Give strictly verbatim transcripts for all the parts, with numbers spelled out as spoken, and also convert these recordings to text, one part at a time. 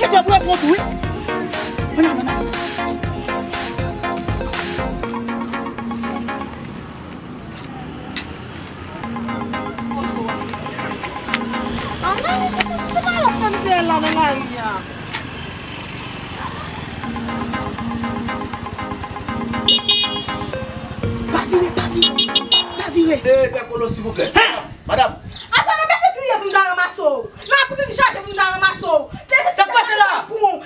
Kèt, yo pran kont, wi. Ann al, ann al. Ann al, se pa wè kòm se la nan lari a. Pa vire, pa vire, pa vire. Eh, Pè Kolo, silvouplè. Madanm. Atè, non, mesye, kriye pou m ta ranmase w. Nan koupi m chaje pou m ta ranmase w. Sa k pase la?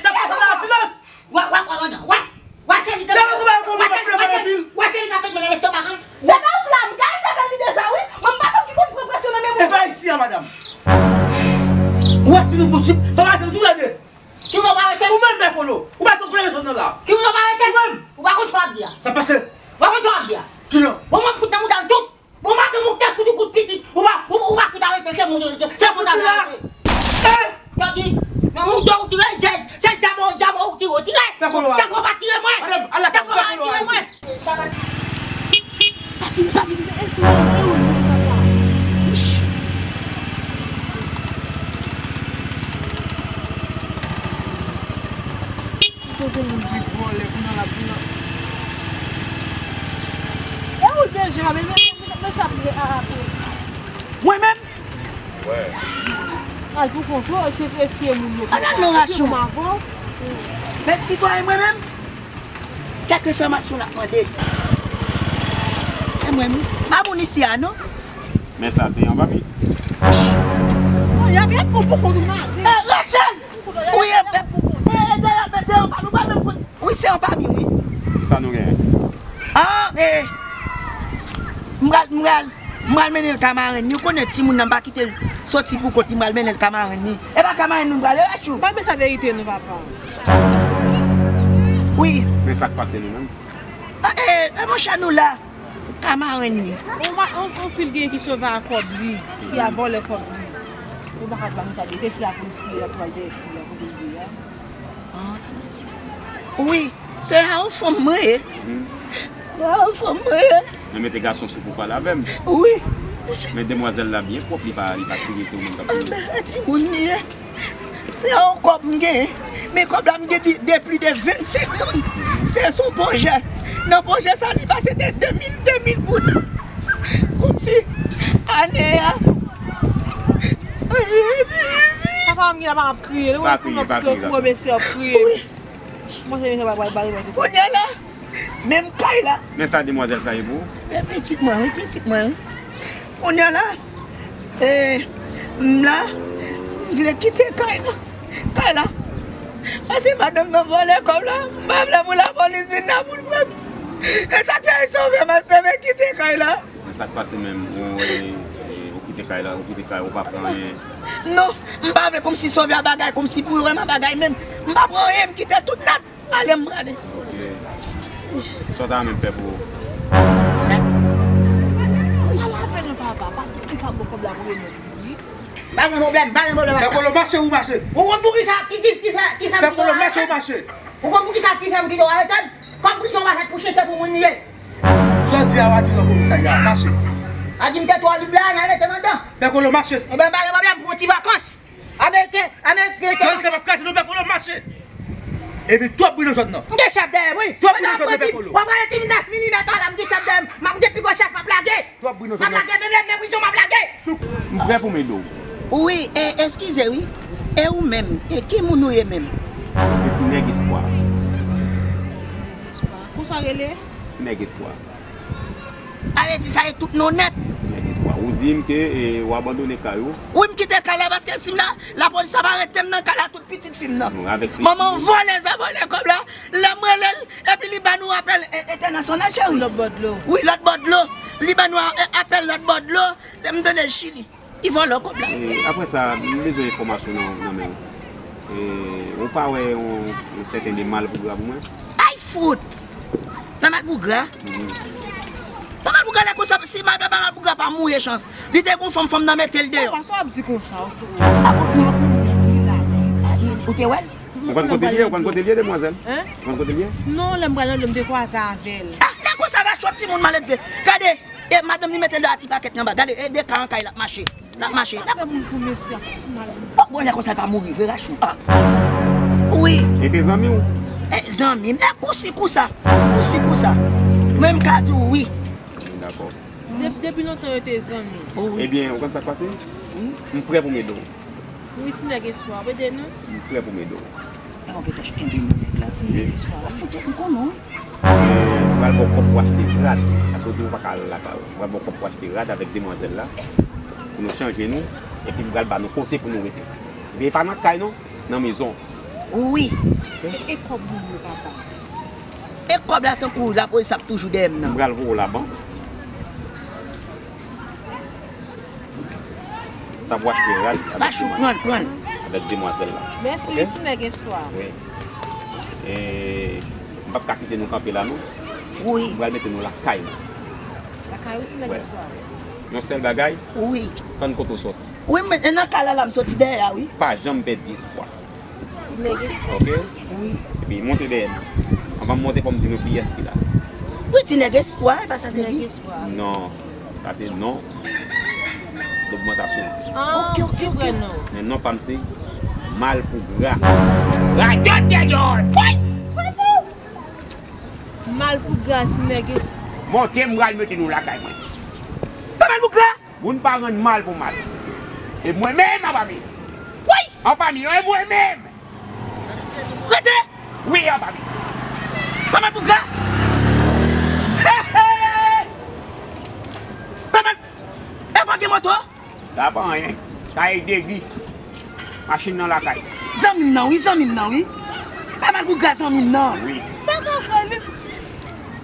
Sa k pase la? Silans! Wa, wa, wa, wa, wa, wa, cheri, tande. Wa, cheri, wa, cheri, wa, cheri, ta fèk mwen nan lestomak, wi. Se pa ou la, m gade sèvèl li deja, wi. Mwen, m pa fanm ki konn pran presyon nan men moun. E pa isi a, madanm. Ou wè si nou posib, pa mache nou toulède. Ki w pa rete? Ou menm, Pè Kolo, ou pa konn pran presyon nan la. Ki w pa rete? Ou menm. Ou pa konn sa w ap di a. Sa pase? Ou pa konn sa w ap di a. Kijan? Bon, mwen fout nan mouda w tout. Bon, madanm ou te fout ou kout pitit. Ou pa, ou, ou pa fout arete, se moun, se, se moun arete. Eh! Sa di, nan moun do ou tire, se, se jamò, jamò ou tire, ou tire. Fè kolo a. Sa fò pa tire mwen. Madanm, ala sa, fè kolo a. Sa fò pa tire mwen. Sa pa, pa fini, pa fini. Se, se, se, se, Kote moun ki vòlè, kounye a l ap vin nan. E ou deja, men, men, men, men sa vle a, a, pou. Mwen menm? Wè. Al pou kont ou, se, se, se moun yo. Ann al non, Rachou. Men sitwayen mwen menm, kèk enfòmasyon l ap mande. E mwen menm, pa moun isi a, non. Men sa se yon papi. Non, y ap ret pou, pou kont ou mare. Eh, Rachel! Wi, e, e, e, dayè, mete yon pa, nou pa menm konn. Wi, se yon pami, wi. Kisa nou genyen? Ah, e, m pral, m pral, m pral mennen l ka marenn li. Ou konnen timoun nan pa kite l soti pou kont li, m pral mennen l ka marenn li. E pa ka marenn nou m prale, Rachou? M pa bezwen verite, non, papa. Wi. Men sa k pase nou menm? Ah, e, e, monchè, nou la. Ka marenn li. On, on, on fi l gen ki sove ak kòb li, fi a vòlè kòb li. Ou pa ka ban m sa, te si la polisye a pral dèyè fi a kote l ye a. Ah, wi, se a yon fanm mwen ye. Se a yon fanm mwen ye. Men mete gason sou pou pale avè m. Wi. Men demwazèl la byen pwòp, li pa, li pa kriye, se ou menm k ap kriye. Ah, men, e timoun li ye. Se yon kòb m gen. Men kòb la m gen de, de plis de vennsenk moun. Se sou pwojè. Nan pwojè sa, li pase de de mil, de mil goud. Kòmsi ane a. Papa m gen la pa ap kriye. Pa kriye, pa kriye. Kounye a la, menm kay la. Men sa demwazèl sa ye pou ou? E pitit mwen, wi, pitit mwen, wi. Kounye a la, e, m la, m vle kite kay la. Kay la. Paske madanm nan vòlè kòb la, m pa vle pou lapolis vin la pou l pran m. E sa k fè l sove m, al sove kite kay la. Men sa k pase menm, ou, e, e, ou kite kay la, ou kite kay, ou pa pran anyen. Non, m pa vle kòmsi sove a bagay, kòmsi pou yo wè m a bagay menm. M pa pran anyen, m kite tout nèt. Ale, m prale. Ok. Sa w ta renmen m fè pou ou? Ala apèl yon papa, pa ki ka bon kòb la pou yo mèt li. Pa gen pwoblèm, pa gen pwoblèm ak sa. Pè Kolo, mache ou mache. Ou konn poukisa, ki, ki, ki fè, ki fè m kite w arete? Pè Kolo, mache ou mache. Ou konn poukisa ki fè m kite w arete? Kòm prizon pa fèt pou chen, se pou moun li ye. Sa w di a, w a di nan komisarya, mache. A di m te twò lib la, n a mete m anndan. Pè Kolo, mache. Enben, pa gen pwoblèm, pran ti vakans. Ameriken, Ameriken. Zòn sa p ap kraze non, Pè Kolo, mache. Epi twòp bri nan zòn nan. M gen chèf dèyè m, wi. Twòp bri nan zòn nan, Pè Kolo. W ap rale ti nèf milimèt la, m gen chèf dèyè m. M gen pi gwo chèf m ap lage. Twòp bri nan zòn nan. M ap lage, menm lè m nan prizon, m ap lage. M prè pou m ede w. Wi, e, eskize, wi. E ou menm, e ki moun ou ye menm? Mwen se Ti Nèg Espwa. Ti Nèg Espwa. Konsa w rele? Ti Nèg Espwa. Sa vle di sa e tout non nèt. Ti Nèg Espwa. Ou di m ke, e, w abandone kay ou. Wi, m kite kay la paske si m la, lapolis ap arete m nan kay la, tout pitit fi m nan. Manman vòlè sa vòlè kòb la, lè m rele l, epi li ba nou apèl, e, entènasyonal, cheri. Lòt bò dlo. Wi, lòt bò dlo. Li ba nou a, e, apèl lòt bò dlo, se m tande l Chili. Li vòlè kòb la. E, apre sa, m bezwen enfòmasyon nan, nan men w. E, ou pa wè yon, yon sèten de Malpougra pou mwen? Ay, fout! Nan Malpougra? Mhm. Nan Malpougra, lè konsa, si madan Malpougra pa mouri chans, li te gon fanm, fanm nan mete l deyò. Papa, sa w ap di konsa, w sou. A bon, non. Ou te wè l? Ou konn kote l ye? Ou konn kote l ye, demwazèl? Hein? Ou konn kote l ye? Non, lè m pral nan dlo, m te kwaze avè l. Ah, lè konsa, va chòt timoun maledve. Gade, e madanm li mete l deyò a ti pakèt nan ba. Gade, e de ka an kay l ap mache. L ap mache. L ap... Moun pou mesye a, mal. Oh, bon, lè konsa, l pa mouri vre, Rachou. Ah. Wi. E te zanmi w? E zanmi m. E kousi kousa. Kousi kousa. Mwen m ka di w wi. Dakò. Depi lontan yo te zanmi. Wi. Ebyen, ou konn sa k pase? M prè pou m ede w. Wi, ti nèg espwa, w ede nou? M prè pou m ede w. E bon, gen tèch kenbe nou nèg la. Ti nèg espwa. Ou fout m konnen wi. M pral ba w kòb pou achte rad. Paske w di w pa ka al lakay ou. M pral ba w kòb pou achte rad avèk demwazèl la. Pou nou chanje nou. Epi m pral ba nou kote pou nou rete. Men e pa nan kay non, nan mezon. Wi. E kòb moun yo papa? E kòb la tankou lapolis ap toujou dèyè m nan. M pral voye w labank. Sa pou achte rad avèk Bachou, pran l, pran l. Avèk demwazèl la. Mèsi wi, ti nèg espwa. Wi. E m p ap ka kite nou kanpe la non. Wi. M pral mete nou lakay nou. Lakay ou, ti nèg espwa. Yon sèl bagay, Wi. Tann kote w sòti. Wi, men nan kay la la m soti dèyè a wi. Pa janm pèdi espwa. Ti nèg espwa. Oke? Wi. Epi monte dèyè nou. Anvan m monte fò m di nou kiyès ki la. Wi, ti nèg espwa, e pa sa l te Nèg di. Espwa. Non. Sa se non. Logmantasyon. Ah, Ok, ok, ki ok. Vrè non. Men non pa m se Malpougra. Radot dèdòl. Malpougra, ti nèg espwa. Monte m pral mete nou lakay mwen. Pa Malpougra. Moun pa rann mal pou mal. E mwen menm anba mi. Wi. Anba mi, e mwen menm. Rete. Wi, anba mi. Pa Malpougra. He, he. Pa Mal. E pa gen moto? Sa pa anyen. Sa e degi. Machin nan lakay. Zanmi m nan wi, zanmi m nan wi. Pa Malpougra zanmi m nan. Wi. Pa ka kwè li.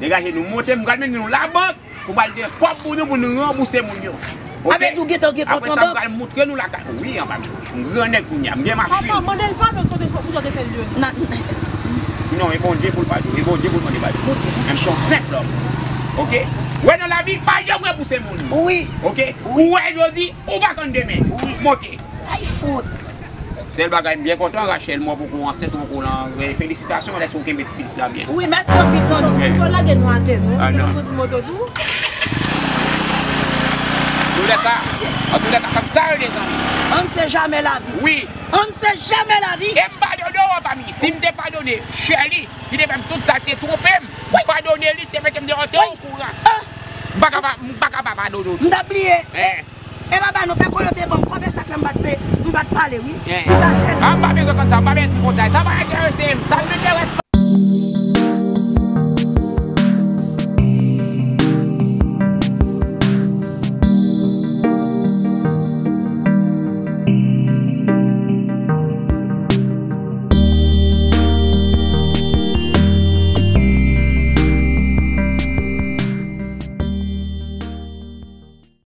Degaje nou monte, m pral mennen nou labank pou m al gen kòb pou nou, pou nou ranbouse moun yo. Oke? Avè di w gentan gen kont Apre sa, anba? M pral moutre nou lakay. Wi, anba mi. M gran nèg kounye a. M gen machin. Papa, mande l padon si w te fè, si w te fè l vyolan. Nan, Non, e Bondye pou l padone. E Bondye pou l mande padon. Bondye, Bondye. Menm si w senp lòm. Oke? Wè nan lavi, pa janm ranbouse moun. Wi. Oke? Wi. Ou wè jodi, ou pa konn demen. Wi. Monte. Ay fout. Sèl bagay, m byen kontan, Rachel, mwen poko ansent, ou poko lan. Felisitasyon, lèske ou kenbe ti pitit la byen. Wi, mèsi anpil zanmi. Yo lage nou atè, non? Ah, non. Yon ti moto tou. Antoulèka, antoulèka, kòm sa yo de zanmi. On ne sait jamais la vie. Wi. On ne sait jamais la vie. E m padone w, anba mi. Si m te padone Shirley, ki te fè m tout sa, te twonpe m. M padone li, te mete m deyò, te okouran. Ah, M pa ka pa, m pa ka pa padone w. M t ap bliye. Eh. E baba nou, pè Kolo te ban m kòb, e sa k fè m pa t pe, m pa t pale, wi. Eh. Li kache l. Ah, m pa bezwen konn sa, m pa bezwen tripotay. Sa pa enterese m. Sa m